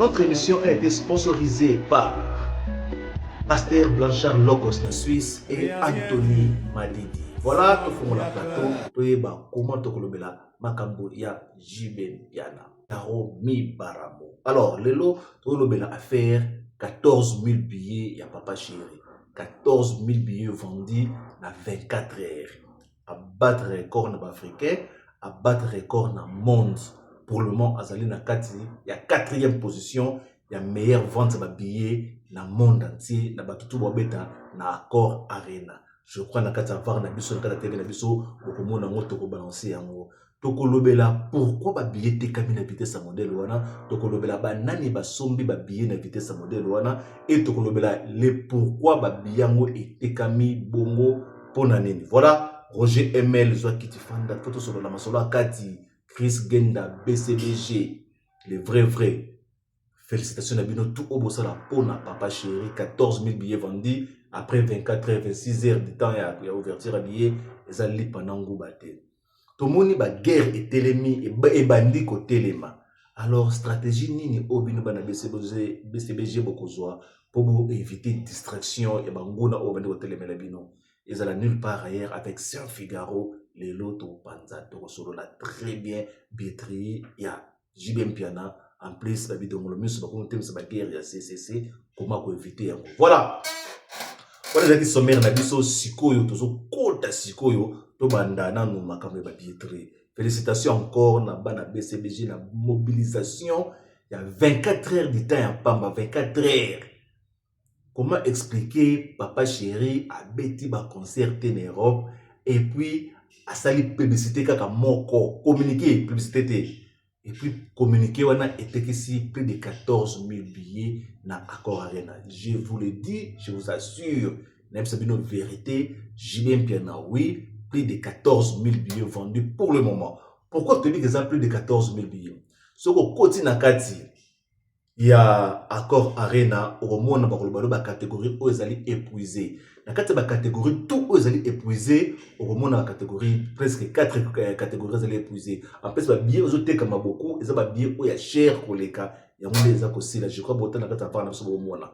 Notre émission a été sponsorisée par Pasteur Blanchard Logos na Suisse et Anthony Madidi. Voilà, tofongola plateau, toyeba comment tokolobela makambo ya JB Mpiana. Taro Mibaramo. Alors, lelo tokolobela affaire 14 000 billets ya Papa Chéri. 14 000 billets vendus na 24 heures. Abattre record na ba-africain, abattre record na monde. Pour le moment, azali na kati ya quatrième position ya meilleure vente ya babillet na monde entier, na bato tu babeta na Accor Arena. Je crois na kati ya VAR na biso, na kati ya TV na biso, bokomona yango, tokobalancer yango. Tokolobela pourquoi babillet etekami na vitesse ya modèle wana, tokolobela banani basombi babillet na vitesse ya modèle wana, e tokolobela le pourquoi babillet yango etekami bongo, mpona nini. Voilà, Roger ML, zwa kiti, fanda po tosolola masolo ya kati. Chris Genda, BCBG, le vrai vrai, félicitations na bino tout oyo bosala mpona Papa Chéri. 14 000 billets vendus après 24 heures, 26 heures de temps ya ouverture ya billet, eza lipa na nguba te. Tomoni baguerre etelemi, ebandi kotelema. Alors, stratégie nini oyo bino bana BCBG bokozwa mpo boéviter distraction ya banguna oyo bandi kotelemela bino? Ezala nulle part ailleurs avec Saint Figaro. Lelo tokopanza, tokosolola très bien billetterie ya JB Mpiana. En plus, babidongolo miso bakomi kotemisa baguerre ya CCC, koma koéviter yango. Voilà, wana ezalaki sommaire na biso. Sikoyo tozokota, sikoyo tobanda nanu makambo ya babilletterie. Félicitations encore na bana BCBG na mobilisation ya 24 heures du temps ya pamba. 24 heures, comment expliquer? Papa Chéri abeti baconcert te na Europe et puis asali publicité kaka moko, communiqué, publicité te. Et puis communiqué wana etekisi plus de 14 000 billets na Accor Arena. Je vous le dis, je vous assure, nayebisa bino vérité, JB Mpiana, oui, plus de 14 000 billets vendus pour le moment. Pourquoi toyebi que eza plus de 14 000 billets? Soki okoti na kati ya Accor Arena, okomona bakoloba lo bacatégorie oyo ezali épuisé. Na kati ya bacatégorie tout oyo ezali épuisé, okomona bacatégorie, presque 4 catégorie ezali épuisé. En plus, babillet ozotekama beaucoup eza babillet oyo ya cher koleka, yango nde eza kosila. Je crois bota na kati ya VAR na biso, bomona.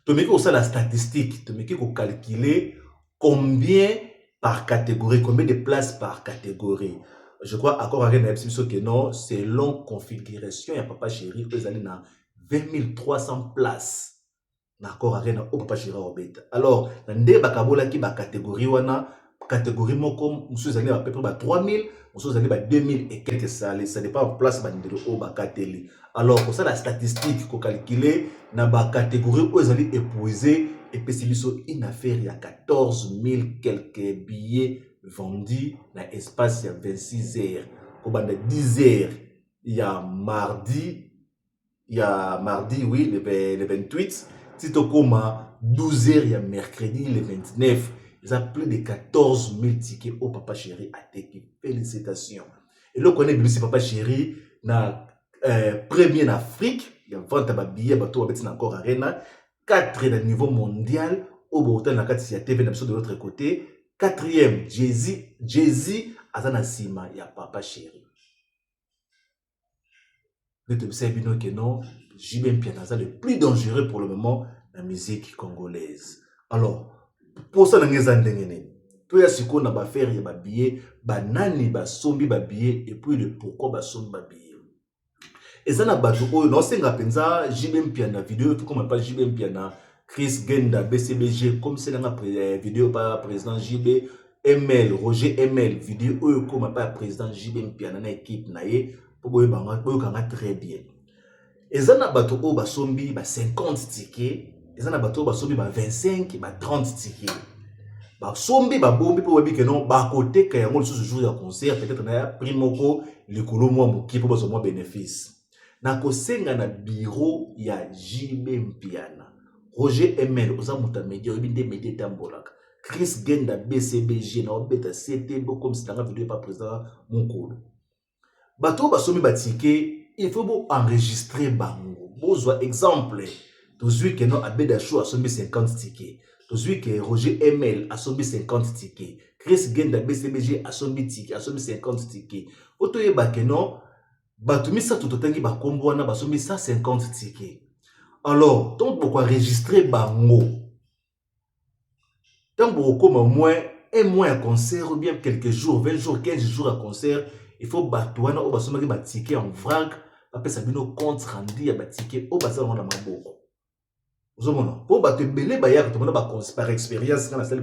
Tomeki kosala statistique, tomeki kocalculer combien par catégorie, combien de places par catégorie. Je crois Accor Arena yebisi biso ke non, selon configuration ya Papa Chéri oyo ezali na 20 300 places na Accor Arena oyo Papa Chéri aobeta. Alors, na nde bakabolaki bacatégorie wana, catégorie moko mosusu ezali na à peu près ba 3000, mosusu ezali ba 2000 et quelques sale, ça dépend place bandelo oyo bakateli. Alors, kosala statistique, kocalculer na bacatégorie oyo ezali épuisé, epesi biso une affaire ya 14 000 quelques billets vendus na espace ya 26 heures, kobanda 10 heures ya mardi, ya mardi, oui, le 28, ti tokóma 12 heures ya mercredi le 29. Eza plus de 14 000 tickets oyo Papa Chéri ateki. Félicitation. Eloko wana ebimisi Papa Chéri na premier na Afrique ya vente ya babillet, bato babeti na Accor Arena, 4 na niveau mondial oyo bokotala na kati ya TV na biso. De l'autre côté, quatrième, Jay-Z. Jay-Z aza na nsima ya Papa Chéri. Nde tobisaki bino ke non, JB Mpiana aza le plus dangereux pour le moment na musique congolaise. Alors, mposa na ngai eza ndenge nini? Toya sikoyo na baaffaire ya babillet, banani basombi babillet et puis le pourquoi basombi babillet. Eza na bato oyo naosenga mpenza JB Mpiana, video tokoma pa JB Mpiana. Chris Genda, BCBG, komiselanga video pa président JB. ML, Roger ML, video oyo ekóma pa ya président JB Mpiana na équipe na ye, mpo boyokanga très bien. Eza na bato oyo basombi ba 50 ticket, eza na bato oyo basombi ba 25, ba 30 ticket. Basombi, babombi mpo bayebi ke non, bakoteka yango lisusu jour ya concert, peut-être na ya prix moko likolo mwa moke, mpo bazwa mwa bénéfice. Nakosenga na bureau ya JB Mpiana, Roger ML, oza moto ya media, oyebi nde media etambolaka. Chris Genda, BCBG, na obeta ct, bokomisilanga video pa président mokolo. Bato oyo basombi batike, il faut boenregistrer bango. Bozwa exemple, tozwi ke no, Abeda Show asombi 50 ticket, tozwi ke Roger ML asombi 50 ticket, Chris Genda, BCBG, asombi ticket, asombi 50 ticket, po toyeba ke non. Bato misato totangi bakombo wana basombi 150 ticket. Alors ntango bokoenregistre bango, ntango bokokoma moins un mois ya concert ou bien quelques jours, 20 jours, 15 jours ya concert, il faut bato wana oyo basombaki baticket en vrac bapesa bino compte rendu ya baticket oyo baza yango na maboko. Ozomona, mpo bato ebele bayaka, tomona par expérience, nga nasali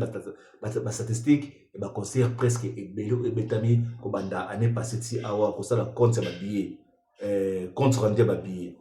bastatistique ya baconcert presque ebele oyo ebetami kobanda année passée ti awa, kosala compte ya babillet, compte rendu ya babillet.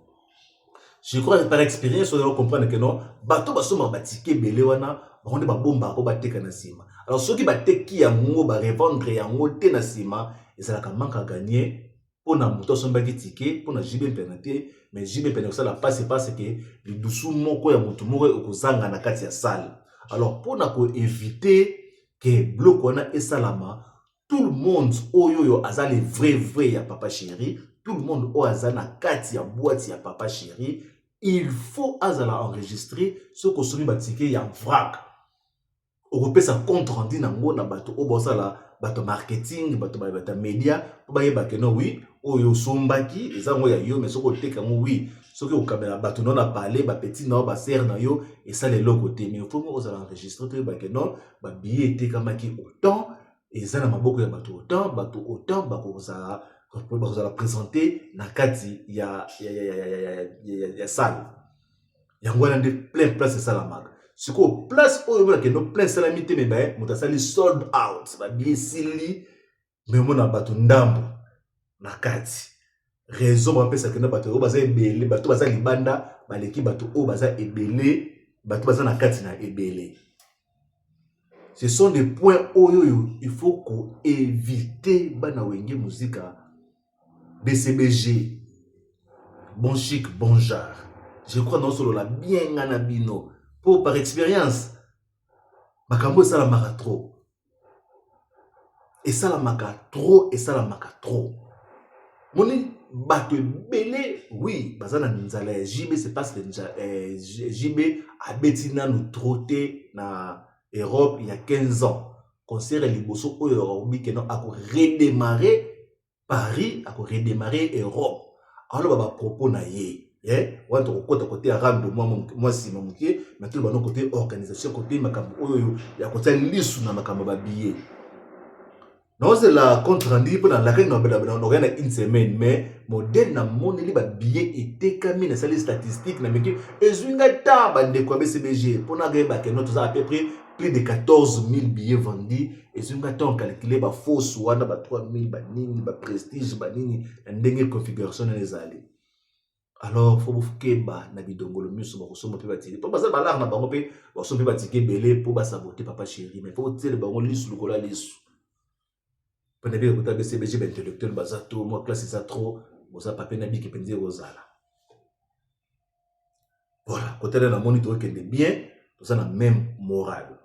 Je crois, par expérience, ozala comprendre que non, bato basombaka baticket ebele wana, bango nde babombaka mpo bateka na nsima. Alors soki bateki yango, barevendre yango te na nsima, ezalaka manque à gagner mpona moto asombaki ticket, mpona JB Mpiana te. Mais JB Mpiana kosala mpasi parce que lidusu moko ya motu moko ekozanga na kati ya salle. Alors mpona koéviter que biloko wana esalama, tout le monde oyo aza le vrai vrai ya Papa Chéri, tout le monde oyo aza na kati ya boîte ya Papa Chéri, il faut azala enregistré. Soki osombi baticket ya vrac, okopesa compte rendu nango na bato oyo bosala, bato marketing, bato ya média, mpo bayeba que non, oui, oyo osombaki eza yango ya yo. Mais soki oteka yango, oui, soki okabela bato no na pale, bapeti na yo, basere na yo, esala eloko te. Mais faut ozala enregistré, toyeba que non, babillet etekamaki autant, eza na maboko ya bato autant, bato autant bakozala présente na kati ya salle. Yango wana nde plein place esalamaka. Sikoyo place oyo omonake no plein esalami te, mais baye moto asali sold out, babillet esili, mais omona bato ndambo na kati. Raison bapesaka na bato oyo baza ebele, bato baza libanda baleki bato oyo baza ebele, bato baza na kati na ebele. Ce sont des points oyo oyo il faut koéviter. Bana Wenge Muzika, BCBG, bon chic, bon genre, je crois naosolola bien nga na bino, mpo par expérience makambo esalamaka trop, esalamaka trop, esalamaka trop. Moni bato ebele, oui, baza na nzala ya JB. C'est parce que JB abeti nanu trop te na Europe. Il y a 15 ans, concert ya liboso oyo akobi que non, akoredémarrer Paris, akoredémarrer Europe. Aloba bapropos na ye wana, tokokɔta kote ya rando mwa nsima moke. Mais toloba no kote organisation, kote makambo oyo ya kotia lisu na makambo ya babillet. Naozela compte rendu mpo na lakaki nakoya na une semaine, mais modèle namoneli babillet etekami, nasali statistique na meki, ezwi ngai ta bandeko ya BCBG mpo nayeba que non, toza à peu près plus de 14 000 billets vendus. Ezwi ngai ntango calcule bafausse wana, ba 3 000 banini, baprestige banini, na ndenge configuration nene ezali. Alors faut bokeba na bidongolo miso. Bakosomba mpe batike mpo baza balare na bango, mpe bakosomba mpe batike ebele mpo basabote Papa Chéri. Mais faut botiele bango lisu likolo ya lisu, mpo na bika kota BCBG, baintellectuel baza to mwa classe eza trop, boza pape na biki mpenza ekozala. Voilà, kotala namoni tokokende bien, toza na même morale.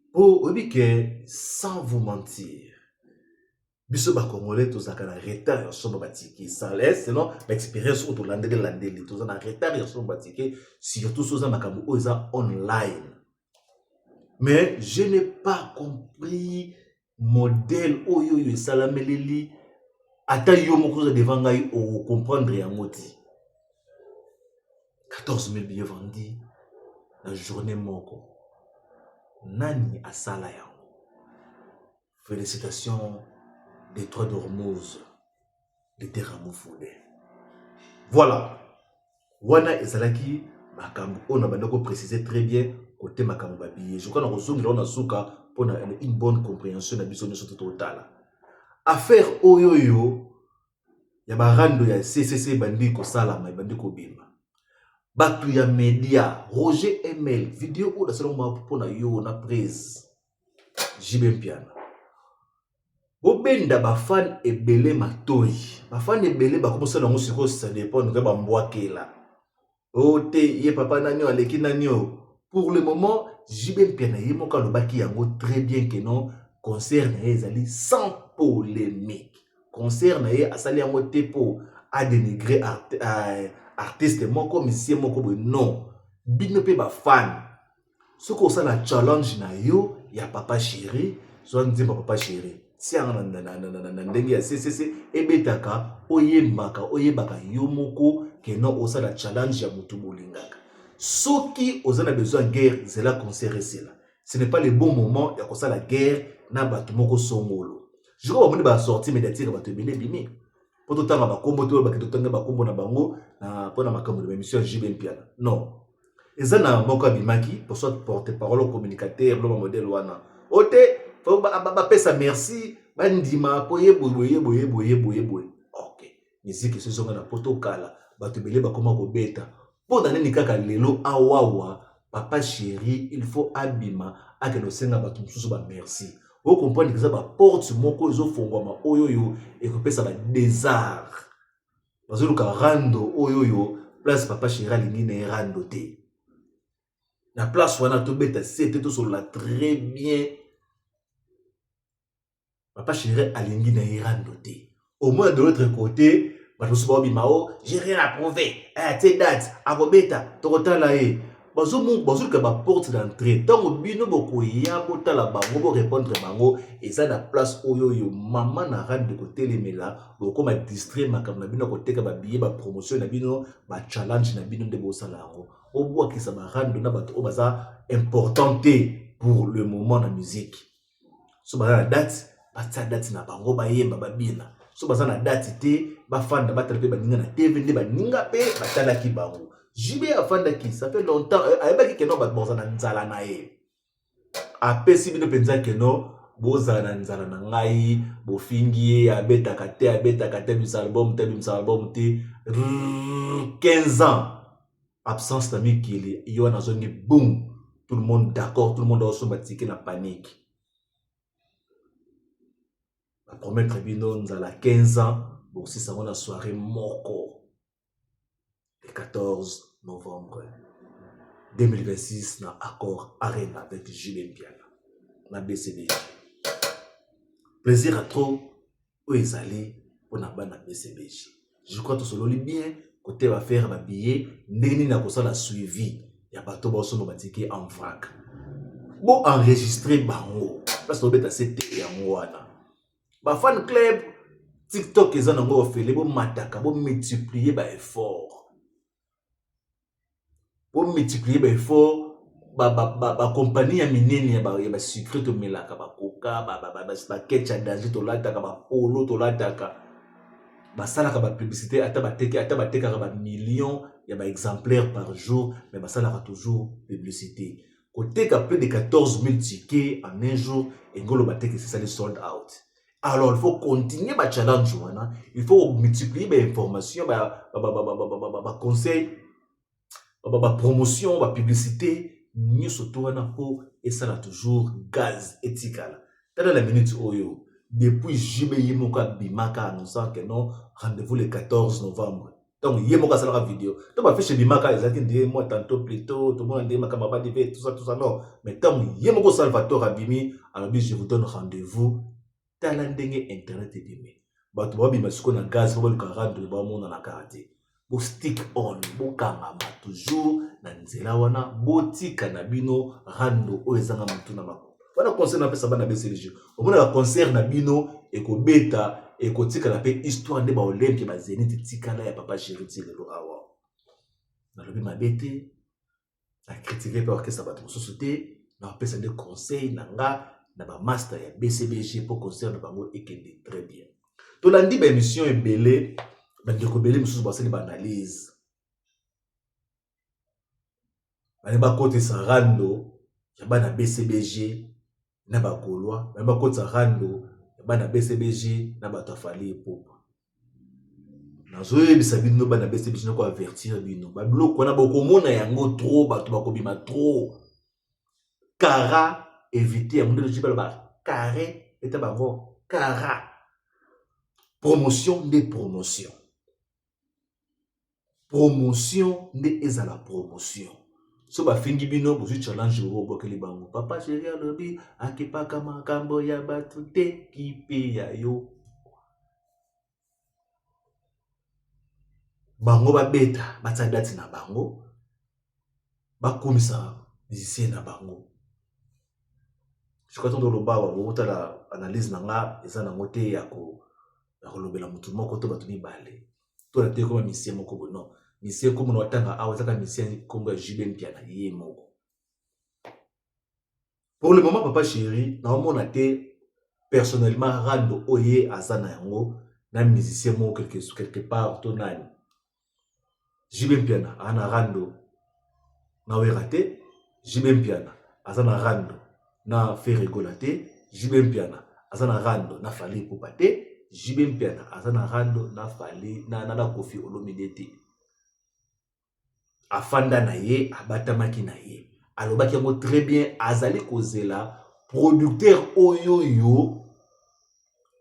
Mpo oyebi que, sans vous mentir, biso bacongolais tozalaka na retard ya somba baticket. Sale sinon baexpérience oyo tolandeli landeli, toza na retard ya somba baticket, surtout so oza makambo oyo eza online. Mais je n'ai pas compris modèle oyo esalameleli. Ata yo moko oza devant ngai, okocomprendre yango ti 14 000 billets vendus na journée moko, nani asala yango? Félicitations, détroit d'Ormuz, de Terramofude. Voilà, wana ezalaki makambo oyo na banda koprécise très bien kote makambo babillet. Je crois na kozongela wana suka mpona une bonne compréhension na biso nyonso. To totala affaire oyo ya barando ya CCC ebandi kosalama, ebandi kobima. Bato ya média, Roger ML, video oyo nasalango mpona yo na prise JB Mpiana. Bobenda bafan ebele matoi, bafan ebele bakomosala yango sikoyo. Ça dépend noke bambwakela o te, ye papa nani oyo aleki nani oyo. Pour le moment, JB Mpiana ye moko alobaki yango très bien que non, concert na ye ezali sans polémique. Concert na ye asali yango te mpo adénigre artiste moko, musicien moko boye. Non, bino mpe bafan, soki osala challenge na yo ya Papa Chéri, zwa nzembo Papa Chéri. Tianga na ndenge ya ccc ebetaka, oyembaka, oyebaka yo moko keno osala challenge ya motu bolingaka. Soki oza na besoin ya guerre, zela concert esila. Ce n'est pas le bon moment ya kosala guerre na bato moko songolo. Je crois bamoni basortie médiatique ya bato ebele ebimi mpo totanga bakombo te, oyo bakende totanga bakombo na bango mpona makambo na baémission ya JB Mpiana. Non, eza na moko abimaki pour soit porte parole, communicateur, loba modèle wana o te, fo bapesa merci, bandima mpo ye boye ye boye boye boye boye. Ok, miziki esi ezonga na poto kala, bato ebele bakoma kobeta. Mpo na nini kaka lelo awawa Papa Chéri il faut abima akende kosenga bato mosusu bamerci? Ocomprendre, eza baporte moko ezofongwama oyo oyo ekopesa badésart. Bazoluka rando oyo oyo place Papa Chéri alingi na ye rando te. Na place wana tobeta se te, tosolola très bien. Papa Chéri alingi na ye rando te. Au moins, de l'autre côté, bato mosusu baobima o j'ai rien à prouver, tie date akobeta, tokotala ye. Bazoluka baporte d'entrée. Ntango bino bokoya botala bango, borépondre bango, eza na place oyo oyo mama na rande kotelemela, bokoma distrait. Makambo na bino ya koteka babillet, bapromotion na bino, bachallenge na bino nde bosala yango. Obwakisa barando na bato oyo baza important te pour le moment na musique. So baza na date, batia date na bango, bayemba, babina. So baza na date te, bafanda, batala mpe baninga na TV nde baninga mpe batalaki bango. JB afandaki, ça fait longtemps, ayebaki keno bato baza na nzala na ye. Apesi bino mpenza keno bozala na nzala na ngai. Bofingi ye, abetaka te, abetaka te, abimisa album te, abimisa album te. 15 ans absence na mikili, ye wana azongi, boum, tout le monde d'accord, tout le monde aosomba ticket na panique. Bapromettre bino nzala 15 ans, bokosisa yango na soirée moko le 14 novembre 2026 na Accor Arena avec JB Mpiana na BCBG. Plaisir à trop oyo ezali mpona bana BCBG. Je crois tosololi bien kote bafaire babillet, ndenge nini ya kosala suivi ya bato baosomba batike en vrac. Bo enregistre bango place tobeta se te yango wana. Bafan club TikTok eza nango ofele, bomataka, bomultiplie baeffort, bomultiplie baeffort. Bakompagnie ya minene ya basucre tomelaka, bakoka, baketch ya danger tolataka, bapolo tolataka, basalaka bapublicité. Ata bateki, ata batekaka bamillion ya baexemplaire par jour, mais basalaka toujours publicité. Koteka plus de 14 000 tickets en un jour, engolo bateki, esali sold out. Alors il faut continuer bachallenge wana, il faut multiplier bainformation, baconseil, bapromotion, bapublicité nyonso to wana mpo esala toujours gaz etikala. Tala na minute oyo, depuis JB ye moko abimaka annonçant que non, rendez-vous le 14 novembre, ntango ye moko asalaka video to bafiche ebimaka, ezalaki nde mwa tantôt plutôt tomona nde makambo abadive, tout ça, tout ça. Non, mais ntango ye moko Salvatore abimi, alobi: "Je vous donne rendez-vous." Tala ndenge internet ebimi, bato babima sikoyo na gaz mpo baluka rando, bamonana kaka te. Bostick on, bokangama toujours na nzela wana, botika na bino rando oyo ezanga motu na makolo wana. Concert napesa bana BCBG, omonaka concert na bino ekobeta, ekotikala mpe histoire nde baOlympia, baZénith etikala ya Papa Chéri ti lelo awa. Nalobi mabe te, nacritiquer mpe orchestre bato mosusu te, napesa nde conseil na nga na bamaster ya BCBG mpo concert na bango ekende très bien. Tolandi baémission ebele, bandeko ebele mosusu basali baanalyse, balingi bakotisa rando ya bana BCBG na bagaulois, balingi bakotisa rando ya bana BCBG na bato ya Fally Ipupa. Nazoyebisa bino bana BCBG, nako avertir bino, babiloko wana bokomona yango trop, bato bakobima trop kara, évite yango. Nde loji baloba carré eta bango kara. Promotion nde promotion, promotion nde ezala promotion. So bafingi bino, bozwi challenge oyo obwakeli bango. Papa Chéri alobi akipaka makambo ya bato te, kipe ya yo. Bango babeta, batia date na bango, bakomisa musicien na bango. Je crois ntango toloba awa bokotala analyse na nga eza nango te ya kolobela motu moko to bato mibale to na te ekoma misien moko boye. Non, misien kombo na watanga awa ezaka misien kombo ya JB Mpiana ye moko. Pour le moment, papa chéri, naomona te personnellement rando oyo ye aza na yango na musicien moko quelque part to nani. JB Mpiana aza na rando na Wera te, JB Mpiana aza na rando na Ferre Gola te, JB Mpiana aza na rando na Fally Ipupa te, JB Mpiana aza na rando na Fally na Koffi Olomide te. Afanda na ye, abatamaki na ye, alobaki yango très bien, azali kozela producteur oyo yo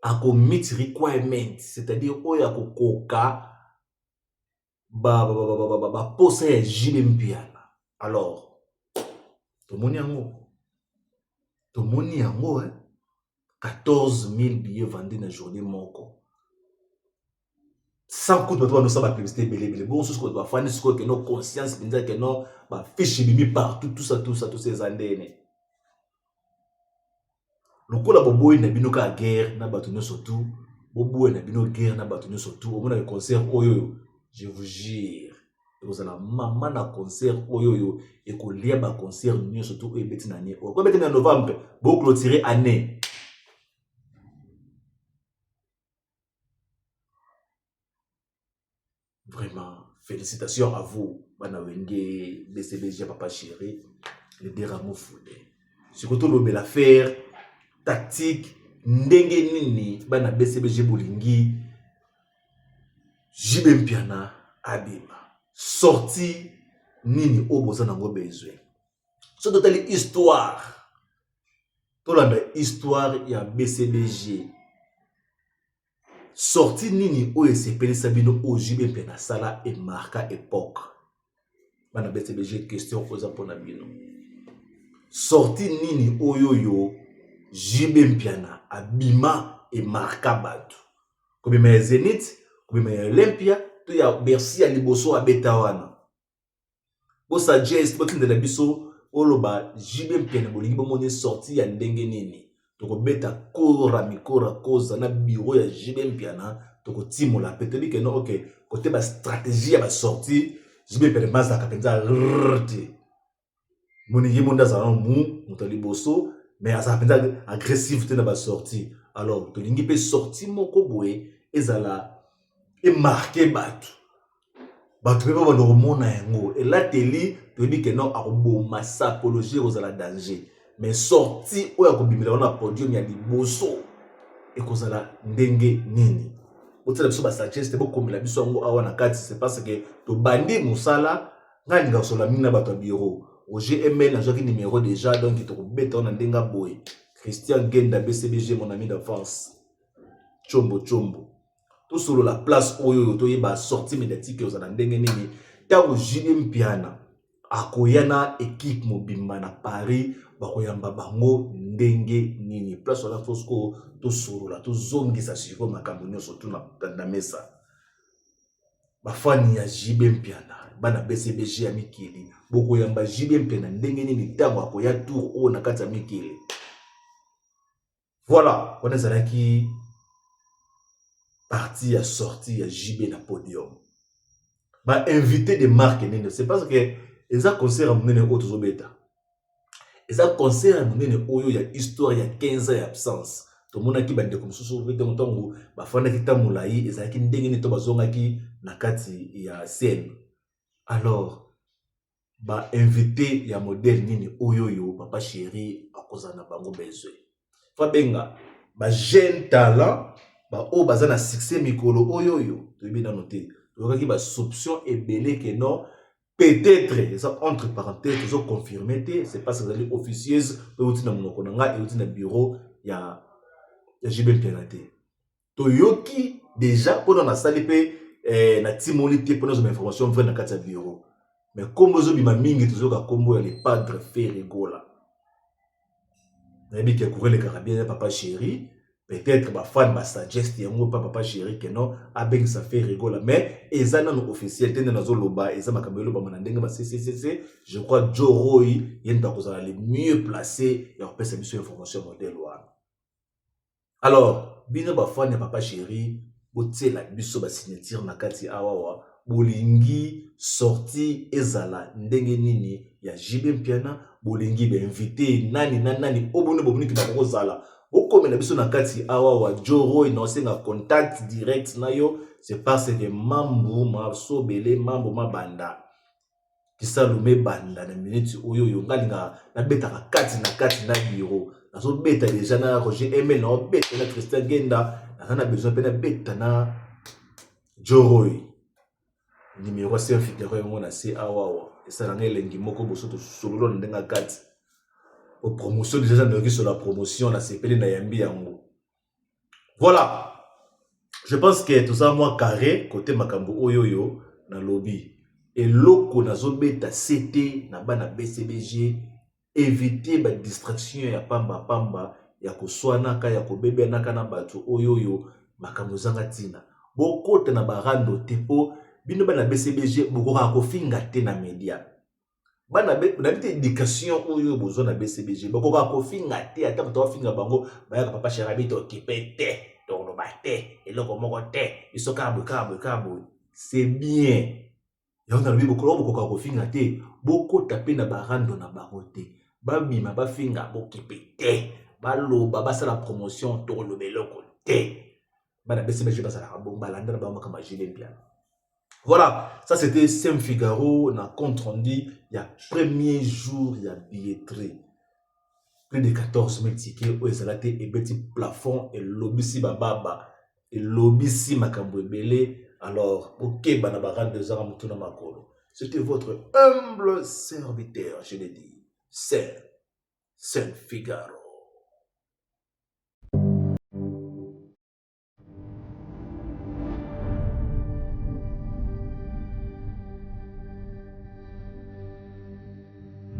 ako meet requirement, c'est-à-dire oyo akokoka baposa ya JB Mpiana. Alors tomoni yango, tomoni yango, hein? 14 000 billets vendus na journée moko, sans kutu bato banosala bapublicité ebele ebele. Bongo susu bato bafandi sikoyo keno conscience mpenza keno bafiche ebimi partout, tout ça, tout ça, tout ça. Eza ndene lokola boboyi na bino kaka guerre na bato nyonso tu, boboyi na bino guerre na bato nyonso tu. Omonaka concert oyo oyo, je vous jure, ekozala mama na concert oyo oyo ekolia baconcert nyonso tu oyo ebeti na année oyo. Ko ebeti na novembre, boclôturer année. Vraiment, félicitations à vous, bana Wenge BCBG, papa chéri, le Deramo Foude. Sikoyo tolobela faire tactique ndenge nini bana BCBG bolingi JB Mpiana abima, sortie nini oyo boza nango besoin. So totali histoire, tolanda histoire ya BCBG, sortie nini oyo esepelisa bino oyo JB Mpiana asala emarqua époque? Bana BCBG, question oyo eza mpona bino. Sortie nini oyo oyo JB Mpiana abima emarqua bato? Kobima ya Zénith, kobima ya Olympia to ya Bercy ya liboso abeta wana? Bosuggeste, botindela biso, oloba JB Mpiana bolingi bomoni sortie ya ndenge nini. Tokobeta kora mikora koza na bureau ya JB Mpiana, tokotimola pe toyebi ke no, ok, kote bastratégie ya basortie, JB Mpiana bazalaka mpenza rrr te. Moni ye monde azala mu moto ya liboso, mais azala mpenza agressive te na basortie. Alors tolingi mpe sortie moko boye ezala emarquer bato, bato mpe babanda komona yango. Elateli toyebi ke non, akoboma sapologie, ekozala danger, mais sortie oyo akobimela wana na podium ya liboso ekozala ndenge nini? Botiela biso basuggeste, bokomela biso yango awa na kati. C'est parce que tobandi mosala. Ngai alinga kosola mingi na bato ya bureau. Roger ML, nazwaki numéro déjà, donc tokobeta wana ndenge boye. Christian Genda, BCBG, mon ami d'enfance, chombo chombo, tosolola place oyo toyeba sortie médiatique ozala ndenge nini ntango JB Mpiana akoya na équipe mobimba na Paris. Bakoyamba bango ndenge nini? Place wana faut sikoyo tosolola, tozongisa sikoyo makambo nyonso tu na mesa. Bafani ya JB Mpiana, bana BCBG ya mikili, bokoyamba JB Mpiana ndenge nini ntango akoya tour oyo na kati ya mikili? Voilà, wana ezalaki partie ya sortie ya JB na podium. Bainvité de marque nini? C'est parce que eza concert ya monene oyo tozobeta, eza concert ya monene oyo ya histoire ya 15 ans ya absence. Tomonaki bandeko mosusu ntango ntango bafandaki ntango molai, ezalaki ndenge nini to bazongaki na kati ya scène. Alors bainvité ya modèle nini oyo oyo papa chéri akozala na bango besoin? Fabenga bajeune talent, baoyo baza na succès mikolo oyo oyo toyebi nano te. Toyokaki basoupçon ebele ke non, peut-être, eza entre parenthèse, tozoconfirme te, c'est parce que ezali officieuse mpe euti na monoko na ngai, euti na bureau ya JB Mpiana te. Toyoki déjà mpona nasali mpe natimoli te mpona ozoma information vrai na kati ya bureau, mais nkombo ezobima mingi, tozoyoka nkombo ya le padre Ferre Gola. Nayebi ke courant elekaka bien ya papa chéri. Peut-être bafan basuggeste yango pa Papa Chéri ke non, abengisa Ferre Gola, mais eza nano officiel te. Nde nazoloba, eza makambo elobama na ndenge ba cccc. Je crois Joe Roy, ye moto akozala le mieux placé ya kopesa biso information modèle wana. Alors bino bafan ya Papa Chéri, botiela biso basignature na kati awawa. Bolingi sortie ezala ndenge nini ya JB Mpiana? Bolingi bainvité nani na nani? Oyo bino bomoniki bakokozala, bokomela biso na kati awawa. Joe Roy, na osenga contact direct na yo. C'est parce que mambu masobele, mambu mabanda kisalu mebanda na minute oyo. Oyo nga alingaka nabetaka kati na kati na bureau, nazobeta déjà na Roger Emel, naobeta na Christian Genda, naza na besoin mpe nabeta na Joe Roy. Numéro ya Figaro yango na se awawa, esalanga elengi moko boso tosolola na ndenge ya kati. Po promotion déjà nayoki sur la promotion, nasepeli, nayambi yango. Voilà, je pense que toza mwa carré côté makambo oyo. Oyo nalobi, eloko nazobeta sete na bana BCBG: éviter badistraction ya pambapamba, ya koswanaka, ya kobebenaka na bato oyo oyo makambo ezanga ntina. Bokota na barando te, mpo bino bana BCBG bokokaka kofinga te na media. Bana nayebi te éducation oyo bozwa na BCBG, bakokaka kofinga te. Ata bato bafinga bango, bayaka: "Papa Chéri abi tokipe te, tokoloba te eloko moko te, biso kaka boye, kaka boye, kaka boye." C'est bien, yango nalobi, bokolo bokokaka kofinga te, bokota mpe na barando na bango te. Babima, bafinga, bokipe te. Baloba, basala promotion, tokoloba eloko te. Bana BCBG bazalaka bongo, balanda na bango makambo ya JB Mpiana. Voilà, ça c'était Sem Figaro na compte rendu ya premier jour ya billetterie. Plus de 14 000 tickets oyo ezala te, ebeti plafond, elobisi bababa, elobisi makambo ebele. Alors bokeba na barando ezanga motu na makolo. C'était votre humble serviteur, je l'ai dit, Sem Figaro.